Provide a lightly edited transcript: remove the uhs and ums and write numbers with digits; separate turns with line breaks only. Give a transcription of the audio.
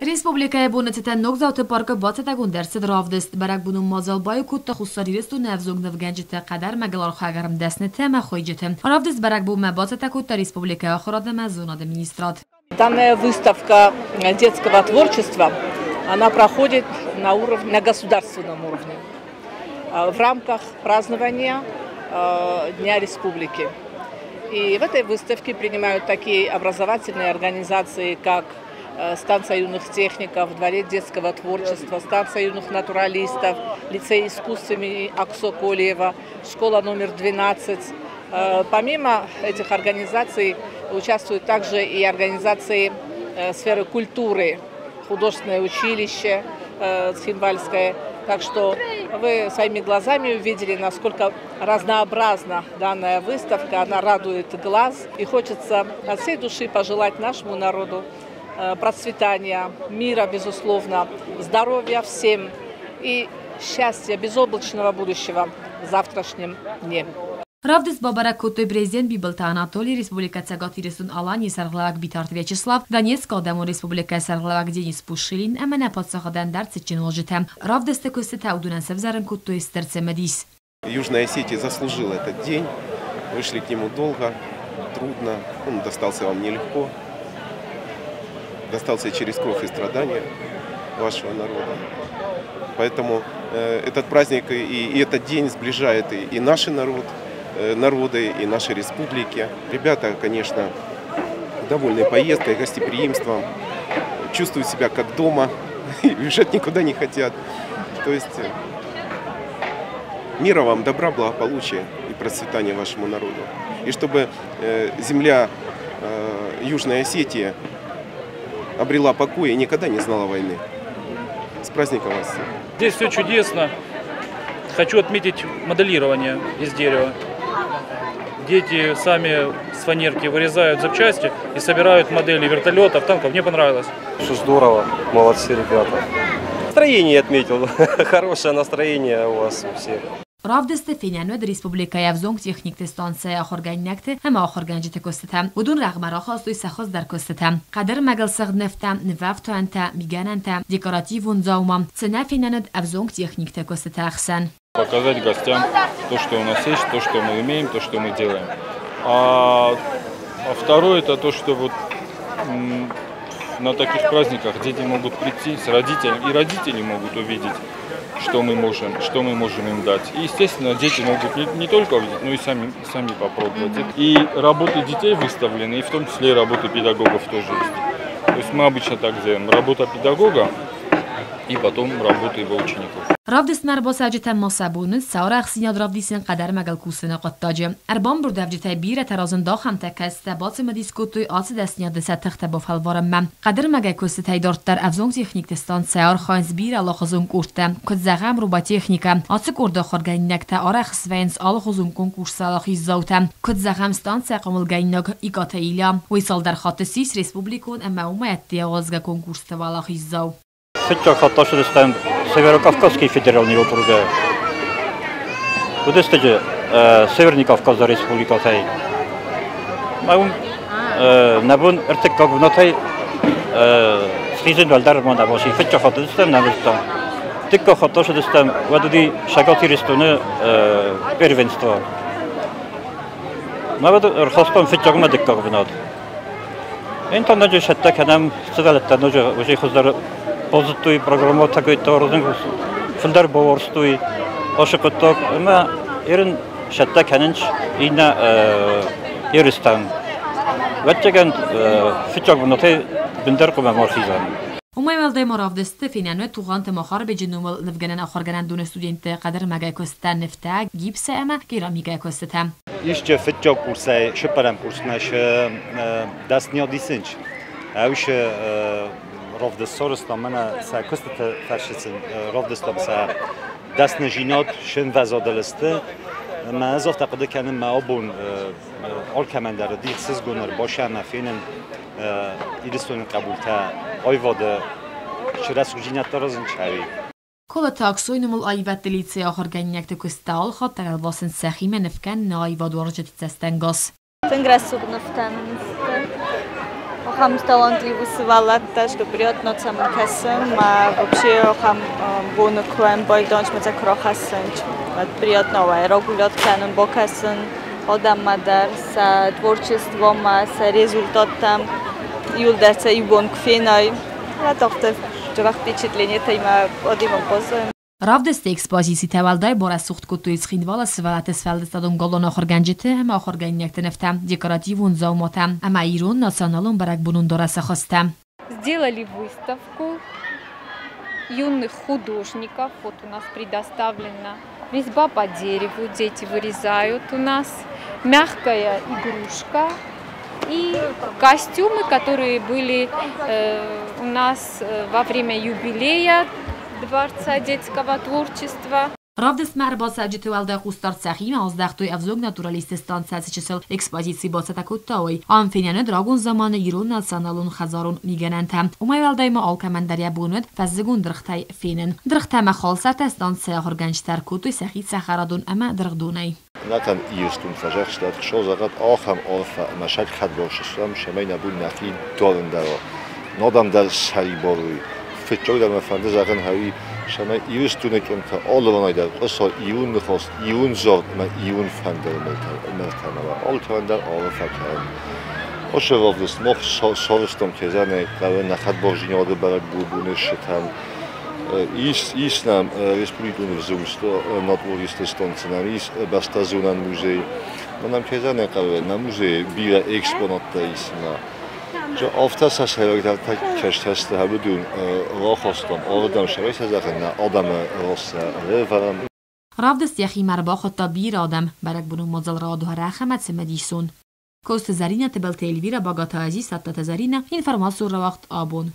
Республикӕйы боны цытӕн Ногдзауты паркы бацӕттӕгонд ӕрцыд равдыст. Бӕрӕгбонон мадзал баиу кодта Хуссар Ирыстоны ӕвзонг нывгӕнджытӕ, хъӕдӕрмӕгыл архайӕг ӕрмдӕснытӕ ӕмӕ хуыйджыты. Равдыст бӕрӕгбонмӕ бацӕттӕ кодта республикӕйы ахуырад ӕмӕ зонады министрад.
Данная выставка детского творчества, она проходит на, уровне, на государственном уровне в рамках празднования Дня Республики. И в этой выставке принимают такие образовательные организации, как станция юных техников, Дворец детского творчества, станция юных натуралистов, лицей искусств имени Аксо Колиева, школа номер 12. Помимо этих организаций участвуют также и организации сферы культуры, художественное училище Цхинвальское. Так что вы своими глазами увидели, насколько разнообразна данная выставка. Она радует глаз. И хочется от всей души пожелать нашему народу процветания, мира, безусловно, здоровья всем и счастья, безоблачного будущего в завтрашнем дне.
Равдыст бабӕрӕг кодтой президент Бибылты Анатоли, Республикӕ Цӕгат Ирыстон-Аланийы сӕргълӕууӕг Битарты Вячеслав, Донецкы Адӕмон Республикӕйы сӕргълӕууӕг Денис Пушилин ӕмӕ нӕ паддзахады ӕндӕр цытджын уазджытӕ. Равдысты куыстытӕ уыдонӕн сӕвзӕрын кодтой стыр цымыдис.
Южная Осетия заслужила этот день. Вышли к нему долго, трудно. Он достался вам нелегко. Достался через кровь и страдания вашего народа. Поэтому этот праздник и этот день сближает и наши народы, и наши республики. Ребята, конечно, довольны поездкой, гостеприимством, чувствуют себя как дома, уезжать никуда не хотят. То есть мира вам, добра, благополучия и процветания вашему народу. И чтобы земля Южной Осетии обрела покой и никогда не знала войны. С праздником вас всех!
Здесь все чудесно. Хочу отметить моделирование из дерева. Дети сами с фанерки вырезают запчасти и собирают модели вертолетов, танков. Мне понравилось.
Все здорово, молодцы ребята. Настроение отметил, хорошее настроение у вас у всех.
Равдысты фенӕн уыд республикӕйы ӕвзонг техникты станцӕйы ахуыргӕнинӕгты ӕмӕ ахуыргӕнджыты куыстытӕ. Уыдон рӕгъмӕ рахастой сӕ хуыздӕр куыстытӕ. Хъӕдӕрмӕгыл сыгъд нывтӕ, нывӕфтуантӕ, мигӕнӕнтӕ, декоративон дзаума. Цы нӕ фенӕн уыд ӕвзонг техникты куыстыты ӕхсӕн.
Показать гостям то, что у нас есть, то, что мы умеем, то, что мы делаем. А второе, это то, что вот на таких праздниках дети могут прийти с родителями, и родители могут увидеть, что мы можем им дать. И, естественно, дети могут не только увидеть, но и сами попробовать. И работы детей выставлены, и в том числе и работы педагогов тоже есть. То есть мы обычно так делаем. Работа педагога и потом работа его учеников.
Равдыстмӕ ӕрбацӕуджытӕн ма сӕ бон уыд сӕ арӕхстдзинад равдисын хъӕдӕрмӕгыл кусыны хъуыддаджы. Ӕрбамбырдуӕвджытӕй бирӕтӕ разынд ахӕмтӕ, кӕцытӕ бацымыдис кодтой ацы дӕсныйады сӕ тыхтӕ бафӕлварынмӕ. Хъӕдӕрмӕгӕй куыстытӕй дарддӕр ӕвзонг техникты станцӕйы архайынц бирӕ алыхуызон къордтӕ. Куыд зӕгъӕм, роботехникӕ. Ацы къорды ахуыргӕнинӕгтӕ арӕх свӕййынц алыхуызон конкурсты уӕлахиздзаутӕ. Куыд зӕгъӕм, станцӕйы хъомылгӕнинаг Икъаты Илья. Уый цалдӕр хатты ссис республикон ӕмӕ уымӕй ӕддейӕ уадзгӕ конкурсты уӕлахиздзау.
Фыццаг хатт ацыдыстӕм Северо-Кавказский федеральный округы. Уыдысты Северный Кавказы республикӕтӕй. Мӕ уым нӕ бон ӕртыккаг бынатӕй схизын уӕлдӕр ма нӕ баци. Фыццаг хатт уыдыстӕм, нӕ зыдтам. Дыккаг хатт ацыдыстӕм, уӕд уыди Цӕгат Ирыстоны первенство. Мӕ уӕд ӕрхастам фыццагмӕ дыккаг бынат. Ин та ноджы цӕттӕ кӕнӕм сывӕллӕттӕ ноджы уыцы хуыздӕр базыдтой программӕтӕ фылдӕр бауарзтой ацы хъуыддаг ӕмӕ ерын цӕттӕ кӕнынц иннӕ ерыстӕм. Ӕвӕццӕгӕн, фыццаг бынатӕй бындӕр хъуамӕ ма рхизӕм.
Уымӕй уӕлдай ма равдысты фенӕн уыд Тугъанты Махарбеджы номыл нывгӕнӕн ахуыргӕнӕндоны студентты хъӕдӕрмӕгӕй куыстытӕ, нывтӕ, гипсы ӕмӕ керамикӕйы куыстытӕ.
Исчи фыццаг курсӕй цыппӕрӕм курсмӕ дӕсныйад исынч. Ӕвисы равдыст мӕнӕ сӕ куыстыты фӕрсыцын равдыстам сӕ дӕсныдзинад сӕмвӕзадыл сты. Мӕ ӕз афтӕ хъуыды кӕнын, мӕ абон алкӕмӕн дӕр ӕхсызгон ӕрбасӕмӕ фенын Ирыстоны хъӕбултӕ аивады цы рӕсугъддзинӕдтӕ аразынц, ӕви.
Колыты Аксойы номыл аивӕдты лицейы ахуыргӕнинӕгты куыстытӕ алыхатт дӕр ӕлвасынц сӕхимӕ нывкӕныны аивадуарзджыты цӕстӕнгас.
Тынг рӕсугъд нывтӕ нын сты. Ахӕм талантливый сывӕллӕттӕ, что приятно сӕм кӕсын, ма вообще ахӕм боны куы ӕмбӕлдон, ма сӕ куы рахӕссын, приятно уай рагулят кӕнын, бакӕсын адӕммӕ дӕр, сӕ творчествомӕ, сӕ результаттӕм, иуылдӕр сӕ иу бон куы фенай. Hát афтӕ дзӕбӕх впечатлениетӕ адӕмӕн баззайын.
Равдысты экспозицитӕ уӕлдай барӕсугъд кодтой Цхинвалы сывӕллӕтты сфӕлдыстадон галуаны ахуыргӕнджыты ӕмӕ ахуыргӕнинӕгты нывтӕ, декоративон дзауматӕ ӕмӕ ирон националон бӕрӕгбонон дарӕсы хуызтӕ.
Сделали выставку юных художников. Вот у нас предоставлена резьба по дереву, дети вырезают у нас, мягкая игрушка и костюмы, которые были у нас во время юбилея Дворца детского творчества.
Равдыстмӕ ӕрбацӕуджыты уӕлдай хъусдард сӕхимӕ аздӕхтой ӕвзонг натуралистты станцӕ цы чысыл экспозици бацӕттӕ кодта, уый. Ам фенӕн уыд рагон заманы ирон националон хӕдзарон мигӕнӕнтӕ. Уымӕй уӕлдай ма алкӕмӕн дӕр йӕ бон уыд фӕззыгон дыргътӕй фенын. Дыргътӕ ӕмӕ халсартӕ станцӕйы ахуыргӕнджытӕ ӕркодтой сӕхи цӕхӕрадон ӕмӕ дыргъдонӕй.
Нӕхъӕн Ирыстон фӕзӕхстат, созӕгъӕд ахӕм арфӕ ӕмӕ сӕгхӕдбор стӕм, цӕмӕй нӕ бон нӕхи дарын дӕр адӕм дӕр сӕрибар уой. Фыццагдӕр мӕ фӕнды зӕгъын хӕуи, цӕмӕй Ирыстоны къуымтӕ алывӕнӕй дӕр хъуыса ирон ныхас, ирон зард ӕмӕ ирон фӕндыры мыртӕ ӕмӕ алкӕмӕн дӕр арфӕ кӕнын. Уыцы равдыст мах сарӕзтам кӕй хъӕуы нӕ хӕдбардзинады бӕрӕгбоны цытӕн. Ис нӕм республикон натуристы станцӕ, нӕм ис бӕстӕзонӕн музей. Нӕм кӕй хъӕуы, нӕ музейы бирӕ экспонаттӕ ис. Афтӕ сӕ сӕйрагдӕр кӕстӕрты уыдон рахастам, ардӕм сӕ зӕгъын, нӕ адӕмы раз сӕ ӕрӕвӕрӕм.
Равдыст йӕхимӕ ӕрбахуыдта бирӕ адӕм. Бӕрӕгбонон мадзал рауад уӕрӕх ӕмӕ цымыдисон. Коцты Зӕринӕ, Тыбылты Эльвирӕ, Багаты Азиз, Саттаты Зӕринӕ, информацион рауагъд «Абон».